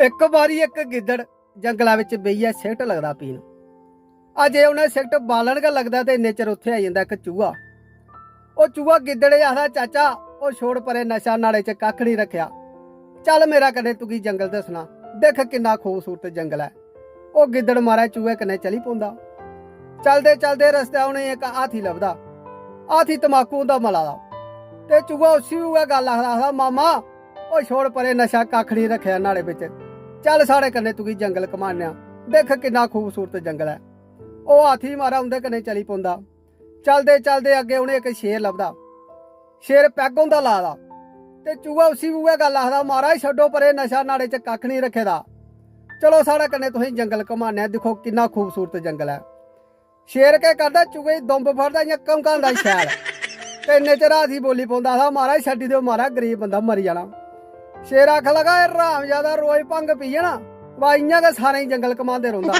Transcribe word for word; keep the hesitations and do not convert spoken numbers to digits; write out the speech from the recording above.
इक बारी इक गिद्दड़ जंगला बिच बेहियै सिगट लगदा पीन। अजे उ'नें सिगट बालन गै लगदा ते इन्ने चिर उत्थै आई जंदा इक चूहा। ओह् चूहा गिद्दड़े गी आखदा, "चाचा, ओह् छोड़ परे नशा, न्हाड़े च कक्ख निं रक्खेआ। चल मेरा कन्नै, तुगी जंगल दस्सना, दिक्ख किन्ना खूबसूरत जंगल ऐ।" ओह् गिद्दड़ मारै चूहे कन्नै चली पौंदा। चलदे चलदे रस्तै उ'नेंगी इक हाथी लभदा। हाथी तमाकू होंदा मला दा। ते चूहा उसी बी उ'ऐ गल्ल आखदा, आखदा, "मामा, ओह् छोड़ परे नशा, कक्ख निं रक्खेआ न्हाड़े बिच। चल साढ़े कन्नै, तुगी जंगल घमाने आं, दिक्ख किन्ना खूबसूरत जंगल ऐ।" ओह् हाथी मारै उं'दे कन्नै चली पौंदा। चलदे चलदे अग्गें उ'नें इक शेर लभदा। शेर पैग होंदा ला दा। ते चूहा उसी बी उ'ऐ गल्ल आखदा, "महाराज, छड्डो परे नशा, न्हाड़े च कक्ख निं रक्खे दा। चलो साढ़े कन्नै, तुसें जंगल घमाने आं, दिक्खो किन्ना खूबसूरत जंगल ऐ।" शेर केह् करदा, चूहे गी दुंब फड़दा, इ'यां घमकांदा शैल। ते इन्ने चिर हाथी बोली पौंदा, आखदा, "महाराज, छड्डी देओ महाराज, गरीब बंदा मरी जाना।" शेर आखन लगा, "एह् हरामजादा रोज भंग पियै ना, वा इ'यां गै सारें गी जंगल घमांदे रौंह्दा।"